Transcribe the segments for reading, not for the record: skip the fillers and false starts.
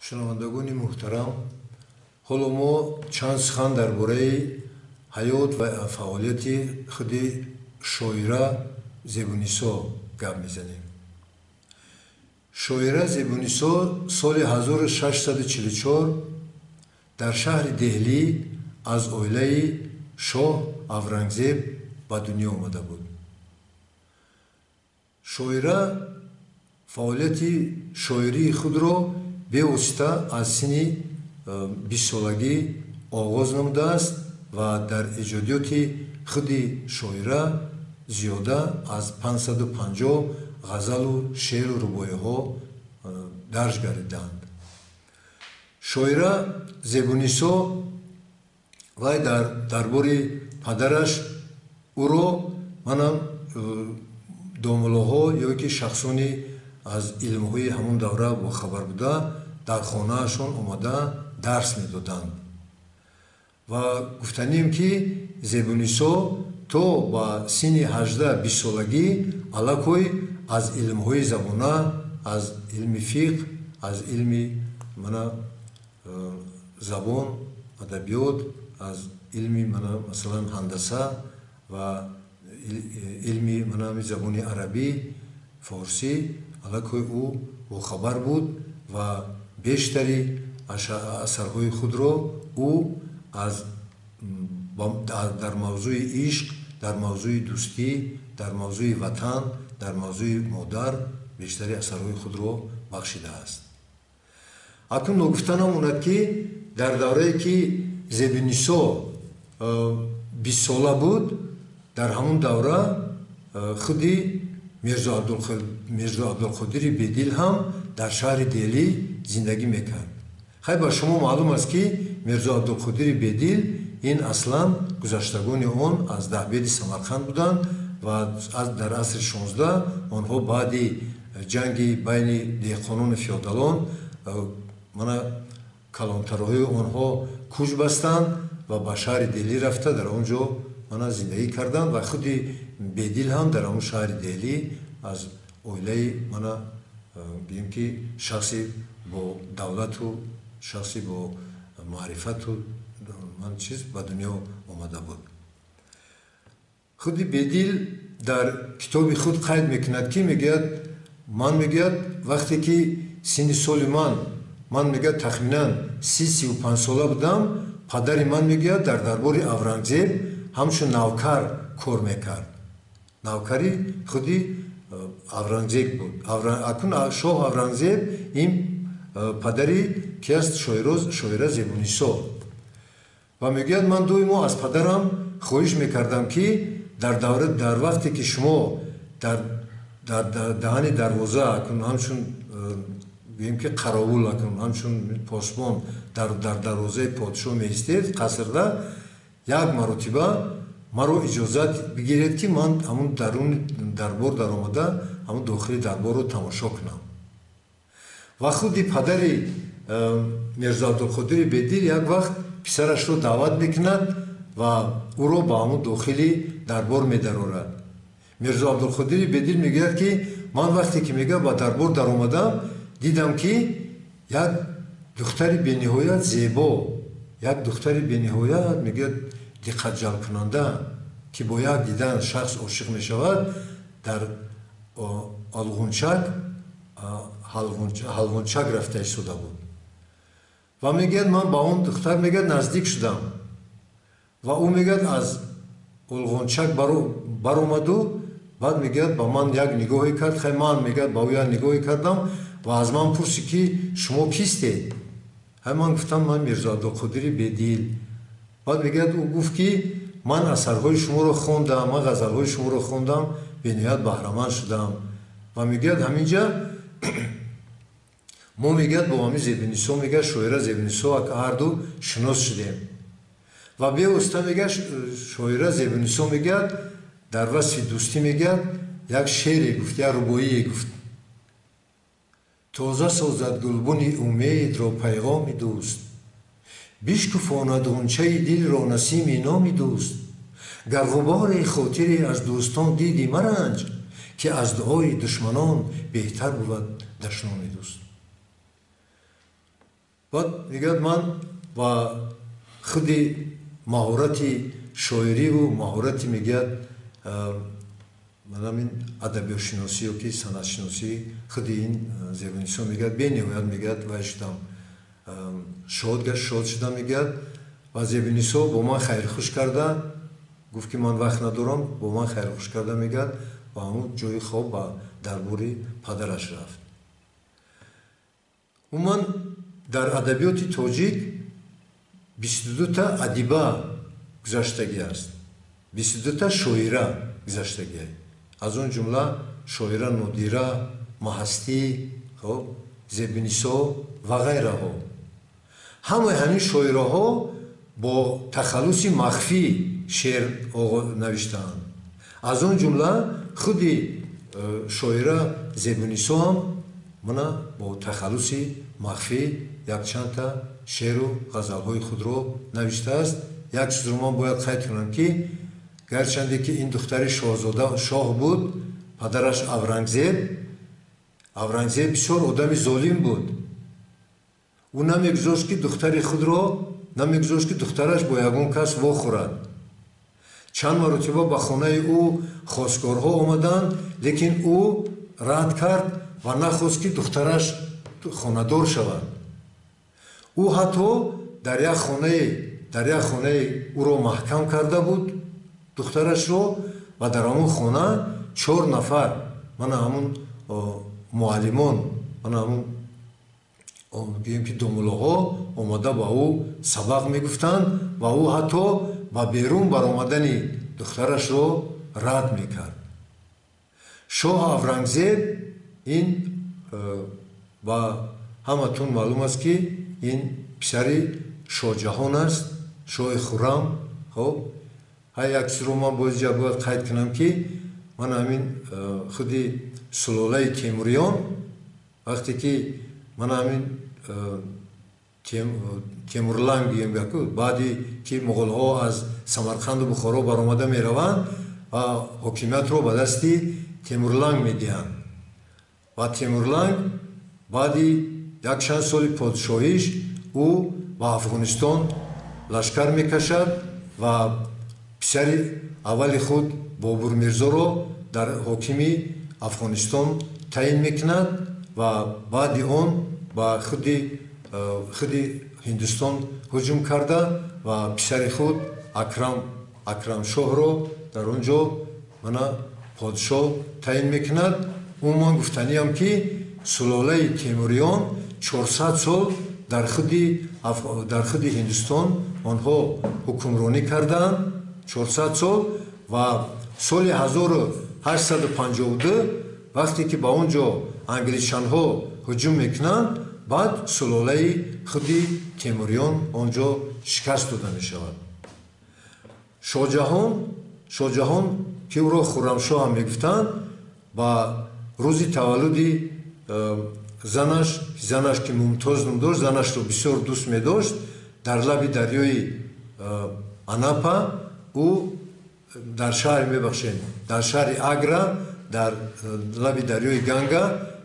Шунавандагони муҳтарам, ҳоло мо чанд сухан дар бораи ҳаёт ва фаъолияти худи шоира Зебунисо гап мезанем. Шоира Зебунисо соли 1644 дар шаҳри Деҳлӣ аз оилаи шоҳ Аврангзеб ба дунё омада буд. Шоира фаъолияти шоирии худро бевосита аз синни 20-солагӣ оғоз намудааст ва дар эҷодиёти худи шоира зиёда аз 550 ғазалу шеъру рубоиҳо дарҷ гардидаанд. Шоира Зебунисо вай дар дарбори падараш ӯро манам домулоҳо ё ки шахсони аз илмҳои ҳамон давра бохабар буда дар хонаашон омада дарс медоданд. Ва гуфтанем, ки Зебунисо то ба синни 18-20 солагӣ аллакай аз илмҳои забона, аз илми фиқҳ, аз илми мана забон, адабиёт, аз илми мана масалан ҳандаса ва илми мана забони арабӣ, форсӣ аллакай ӯ бохабар буд ва бештари асарҳои худро ӯ аз дар мавзӯи ишқ, дар мавзӯи дӯстӣ, дар мавзӯи ватан, дар мавзӯи модар бештари асарҳои худро бахшидааст. Акнун ногуфта намонад, ки дар даврае, ки Зебунисо 20-сола буд, дар ҳамон давра худи Мирзо Абдулқодири Бедил ҳам дар шаҳри Деҳлӣ зиндагӣ мекард. Хай, ба шумо маълум аст, ки Мирзо Абдулқодири Бедил ин аслан гузаштагони он аз Даҳбеди Самарқанд буданд ва дар асри 16 онҳо баъди ҷанги байни деҳқонону феодалон мана калонтарҳои онҳо кӯч бастанд ва ба шаҳри Деҳлӣ рафта, дар он ҷо мана зиндагӣ карданд ва худи Бедил ҳам дар ҳамон шаҳри Деҳлӣ аз оилаи мана гӯем, ки шахси бо давлату шахси бо маърифату ман чиз ба дунё омада буд. Худи Бедил дар китоби худ қайд мекунад, ки мегӯяд, ман, мегӯяд, вақте ки синни соли ман, мегӯяд, тахминан 30-35 сола будам, падари ман, мегӯяд, дар дарбори Аврангзеб ҳамчун навкар кор мекард. Навкари худи Аврангзеб буд. Акнун шоҳ Аврангзеб ин падари ки аст? Шоира Зебунисо. Ва мегӯяд, ман доимо аз падарам хоҳиш мекардам, ки дар давра, дар вақте ки шумо дар даҳани дарвоза акнун ҳамчун гӯем, ки қаровул, акнун ҳамчун посбон дар дарвозаи подшоҳ меистед қасрда, як маротиба маро иҷозат бигиред, ки ман ҳамун даруни дарбор даромада, ҳамун дохили дарборро тамошо кунам. Ва худи падари Мирзо Абдулқодири Бедил як вақт писарашро даъват мекунад ва ӯро ба ҳамун дохили дарбор медарорад. Мирзо Абдулқодири Бедил мегӯяд, ки ман вақте ки, мегӯяд, ба дарбор даромадам, дидам, ки як духтари бениҳоят зебо, як духтари бениҳоят, мегӯяд, диққатҷалбкунанда, ки бо як дидан шахс ошиқ мешавад, дар олғунчак ҳалғунчак рафта истода буд. Ва мегӯяд, ман ба он духтар, мегӯяд, наздик шудам ва ӯ, мегӯяд, аз олғончак баромаду баъд, мегӯяд, ба ман як нигоҳе кард. Хай, ман, мегӯяд, ба ӯ як нигоҳе кардам ва аз ман пурсид, ки шумо кистед? Ҳай, ман гуфтам, ман Мирзо Абдулқодири Бедил. Баъд, мегӯяд, ӯ гуфт, ки ман асарҳои шуморо хондам, ман ғазалҳои шуморо хондам, бениҳоят баҳраманд шудам. Ва мегӯяд, ҳаминҷа мо, мегӯяд, бо ҳамин Зебунисо, мегӯяд, шоира Зебунисо ҳарду шинос шудем. Ва бевосита, мегӯяд, шоира Зебунисо, мегӯяд, дар васфи дӯстӣ, мегӯяд, як шеъре гуфт, як рубоие гуфт: «Тоза созад гулбуни умедро пайғоми дӯст, бишкуфонад ғунчаи дилро насими номи дӯст. Гар ғуборе хотире аз дӯстон дидӣ, маранҷ, ки аз дуои душманон беҳтар бувад дашноми дӯст». Баъд мегӯяд, ман ба худи маҳорати шоириву маҳорати, мегӯяд, манам ин адабиётшиносӣ ё ки санъатшиносии худи ин Зебунисо, мегӯяд, бениҳоят, мегӯяд, вай шудам, шод гашт, шод шудам, мегӯяд. Ва Зебунисо бо ман хайрхуш карда гуфт, ки ман вақт надорам, бо ман хайрхуш карда, мегӯяд, ба ҳамун ҷои хоб, ба дарбори падараш рафт. Умуман, дар адабиёти тоҷик 22-та адиба гузаштагӣ аст, 22-та шоира гузаштагӣ, аз он ҷумла шоира Нодира, Маҳастӣ, хоб, Зебунисо ва ғайраҳо. Ҳамаи ҳамин шоираҳо бо тахаллуси махфӣ шеър навиштаанд. Аз он ҷумла худи шоира Зебунисо ҳам мана бо тахаллуси махфӣ якчандта шеъру ғазалҳои худро навиштааст. Як чизро ман бояд қайд кунам, ки гарчанде ки ин духтари шоҳзода, шоҳ буд, падараш Аврангзеб, Аврангзеб бисёр одами золим буд. Ӯ намегузошт, ки духтари худро, намегузошт, ки духтараш бо ягон кас вохӯрад. Чанд маротиба ба хонаи ӯ хостгорҳо омаданд, лекин ӯ рад кард ва нахост, ки духтараш хонадор шавад. Ӯ ҳатто дар як хонаи ӯро маҳкам карда буд, духтарашро, ва дар ҳамон хона чор нафар мана ҳамун муаллимон, мана ҳамун гӯем, ки домулоҳо омада ба ӯ сабақ мегуфтанд ва ӯ ҳатто ба берун баромадани духтарашро рад мекард. Шоҳ Аврангзеб ин ба ҳаматон маълум аст, ки ин писари Шоҳҷаҳон аст, шоҳи Хуррам. Хоб, ҳай, як чизро ман боз ҷа бояд қайд кунам, ки ман ҳамин худи сулолаи Темуриён, вақте ки ман ҳамин Темурланг гӯем, баъди ки муғулҳо аз Самарқанду Бухоро баромада мераванд ва ҳокимиятро ба дасти Темурланг медиҳанд, ва Темурланг баъди якчанд соли подшоҳиш ӯ ба Афғонистон лашкар мекашад ва писари аввали худ Бобурмирзоро дар ҳокими Афғонистон таъин мекунад ва баъди он ба худи Ҳиндустон ҳуҷум карда ва писари худ Акрамшоҳро дар он ҷо мана подшоҳ таъин мекунад. Умуман, гуфтаниам, ки сулолаи Темуриён 400 сол дар худи Ҳиндустон онҳо ҳукмронӣ кардаанд, 400 сол. Ва соли 1852, вақте ки ба он ҷо англичанҳо ҳуҷум мекунанд, баъд сулолаи худи Темуриён он ҷо шикаст дода мешавад. Шоҳҷаҳон, ки ӯро Хуррамшоҳ ҳам мегуфтанд, ба рӯзи таваллуди занаш, занаш ки Мумтоз ном дошт, занашро бисёр дӯст медошт, дар лаби дарёи Анапа ӯ дар шаҳри, мебахшед, дар шаҳри Агра, дар лаби дарёи Ганга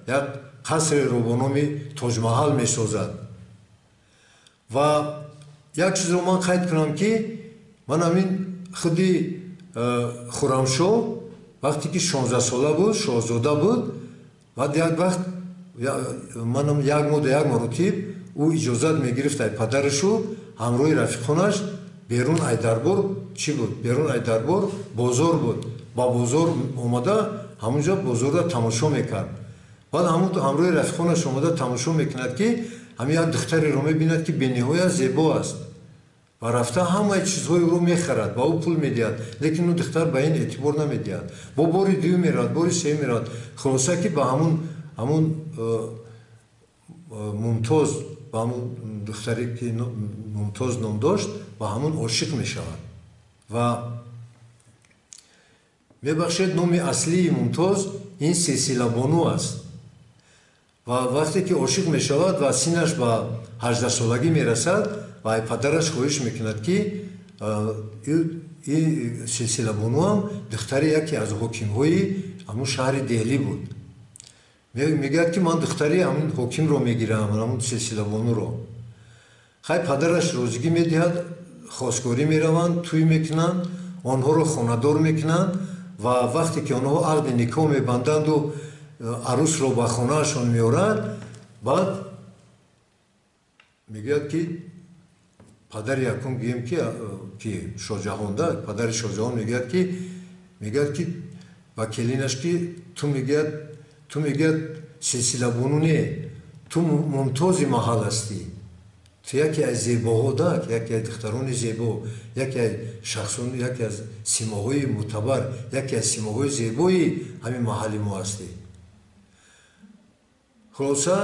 як қасреро бо номи Тоҷмаҳал месозад. Ва як чизро ман қайд кунам, ки ман ҳамин худи Хуррамшоҳ вақте ки 16-сола буд, шоҳзода буд, баъд як вақт, манам як моҳ як маротиб ӯ иҷозат мегирифт ай падарашу, ҳамроҳи рафиқонаш берун ай дарбор чӣ буд, берун ай дарбор бозор буд, ба бозор омада, ҳамунҷо бозорро тамошо мекард. Баъд ҳамроҳи рафиқонаш омада тамошо мекунад, ки ҳамин як духтареро мебинад, ки бениҳоят зебо аст, ва рафта ҳамаи чизҳои ӯро мехарад, ба ӯ пул медиҳад, лекин ӯ духтар ба ин эътибор намедиҳад. Бо бори дуюм меравад, бори сеюм меравад. Хулоса, ки ба ҳамун Мумтоз, ба ҳамун духтаре ки Мумтоз ном дошт, ба ҳамун ошиқ мешавад. Ва мебахшед, номи аслии Мумтоз ин Силсилабону аст. Ва вақте ки ошиқ мешавад ва синнаш ба 18-солагӣ мерасад, ва падараш хоҳиш мекунад, ки ин Силсилабонуам духтари яке аз ҳокимҳои ҳамун шаҳри Деҳлӣ буд, мегӯяд, ки ман духтари ҳамин ҳокимро мегирам, ҳамун Силсилабонуро. Хай, падараш розигӣ медиҳад, хостгорӣ мераванд, тӯй мекунанд, онҳоро хонадор мекунанд ва вақте ки онҳо ақди никоҳ мебанданду арӯсро ба хонаашон меорад, баъд мегӯяд, ки падари якум, гӯем ки Шоҳҷаҳонда, падари Шоҳҷаҳон мегӯяд ки ба келинаш, ки ту, мегӯяд, силсилабону не, ту мумтози маҳал ҳастӣ, ту яке аз зебоҳо да, яке аз духтарони зебо, яке аз шахсон, яке аз симоҳои мӯътабар, яке аз симоҳои зебои ҳамин маҳалли мо ҳастӣ. Хулоса,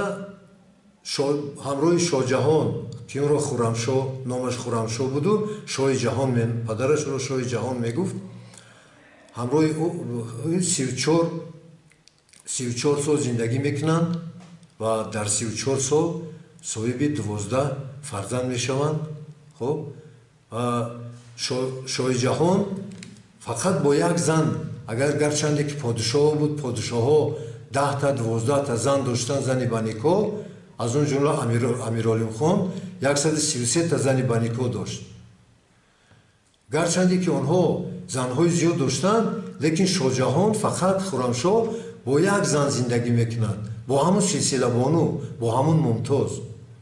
ҳамроҳи Шоҳҷаҳон, ки ӯро Хурамшоҳ, номаш Хурамшоҳ буду Шоҳи Ҷаҳон, падараш ӯро Шоҳи Ҷаҳон мегуфт, ҳамроҳи ӯ 34 сол зиндагӣ мекунанд ва дар 34 сол соҳиби 12 фарзанд мешаванд. Хуб, Шоҳи Ҷаҳон фақат бо як зан, агар гарчанде ки подшоҳ буд, подшоҳҳо 10-та, 12-та зан доштанд, зани ба никоҳ, аз он ҷумла Амиролимхон 133-та зани ба никоҳ дошт. Гарчанде ки онҳо занҳои зиёд доштанд, лекин Шоҳҷаҳон фақат, Хурамшоҳ, бо як зан зиндагӣ мекунад, бо ҳамун Силсилабону, бо ҳамун Мумтоз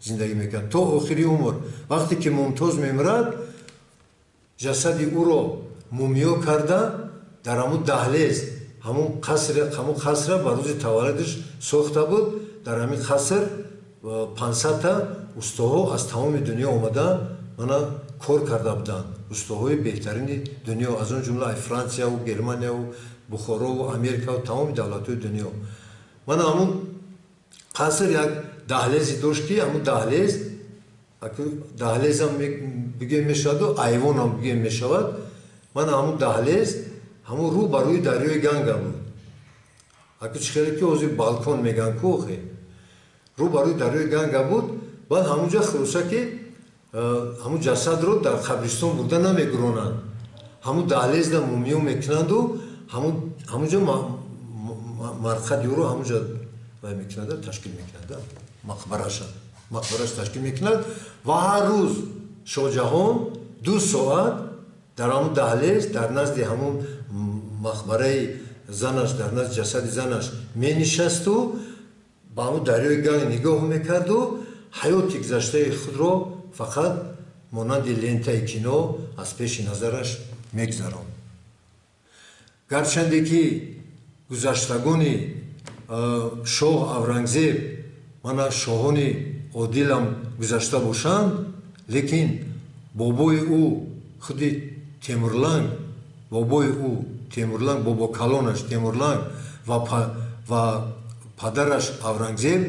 зиндагӣ мекунад то охири умр. Вақте ки Мумтоз мемирад, ҷасади ӯро мумиё карда, дар ҳамун даҳлез, ҳамун қасра ба рӯзи таваллудаш сохта буд, дар ҳамин қаср 500-та устоҳо аз тамоми дунё омада, мана, кор карда буданд, устоҳои беҳтарини дунё, аз он ҷумла Франсияву Германияву Бухорову Америкаву тамоми давлатҳои дунё. Мана, ҳамун қаср як даҳлезе дошт, ки ҳамун даҳлез, даҳлезам бигӯем мешаваду айвонам бигӯем мешавад, мана, ҳамун даҳлез ҳамун рӯ ба рӯи дарёи Ганга буд. Аку чӣ хеле ки ҳозир балкон мегӯянд ку, охе, рӯ ба рӯи дарёи Ганга буд. Баъд ҳамунҷа, хулоса, ки ҳамун ҷасадро дар қабристон бурда намегуронанд, ҳамун даҳлезда мумиё мекунанду ҳамунҷо марқади ӯро ҳамунҷа вай мекунада, ташкил мекунада, мақбараша ташкил мекунад. Ва ҳар рӯз Шоҳҷаҳон 2 соат дар ҳамун даҳлез, дар назди ҳамун мақбараи занаш, дар назди ҷасади занаш менишасту ба ҳамун дарёи Ганг нигоҳ мекарду ҳаёти гузаштаи худро фақат монанди лентаи кино аз пеши назараш мегузаронд. Гарчанде ки гузаштагони шоҳ Аврангзеб, мана, шоҳони одилам гузашта бошанд, лекин бобои ӯ, худи Темурланг, бобои ӯ Темурланг, бобокалонаш Темурланг ва падараш Аврангзеб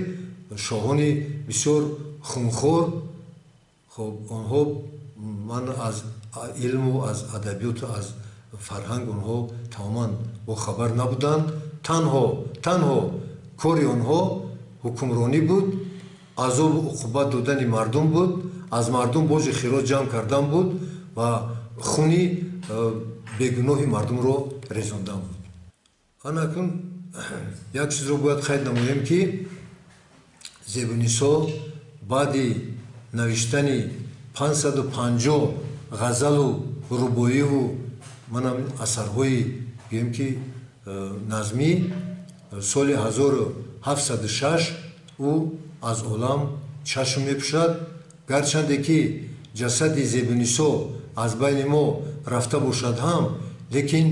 шоҳони бисёр хунхор. Хоб, онҳо ман аз илму аз адабиёту аз фарҳанг онҳо тамоман бохабар набуданд. Танҳо кори онҳо ҳукмронӣ буд, азобу уқубат додани мардум буд, аз мардум боҷи хироҷ ҷамъ кардан буд ва хуни бегуноҳи мардумро резондан буд. Ана акнун як чизро бояд қайд намоем, ки Зебунисо баъди навиштани 550 ғазалу рубоиву, манам, асарҳои, гӯем ки, назмӣ, соли 1706 ӯ аз олам чашм мепӯшад. Гарчанде ки ҷасади Зебунисо аз байни мо рафта бошад ҳам, лекин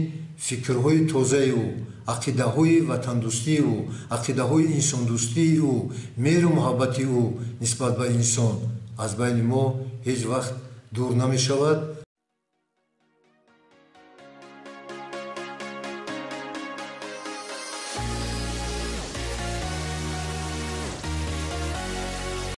фикрҳои тозаи ӯ, ақидаҳои ватандӯстии ӯ, ақидаҳои инсондӯстии ӯ, меҳру муҳаббати ӯ нисбат ба инсон аз байни мо ҳеҷ вақт дур намешавад.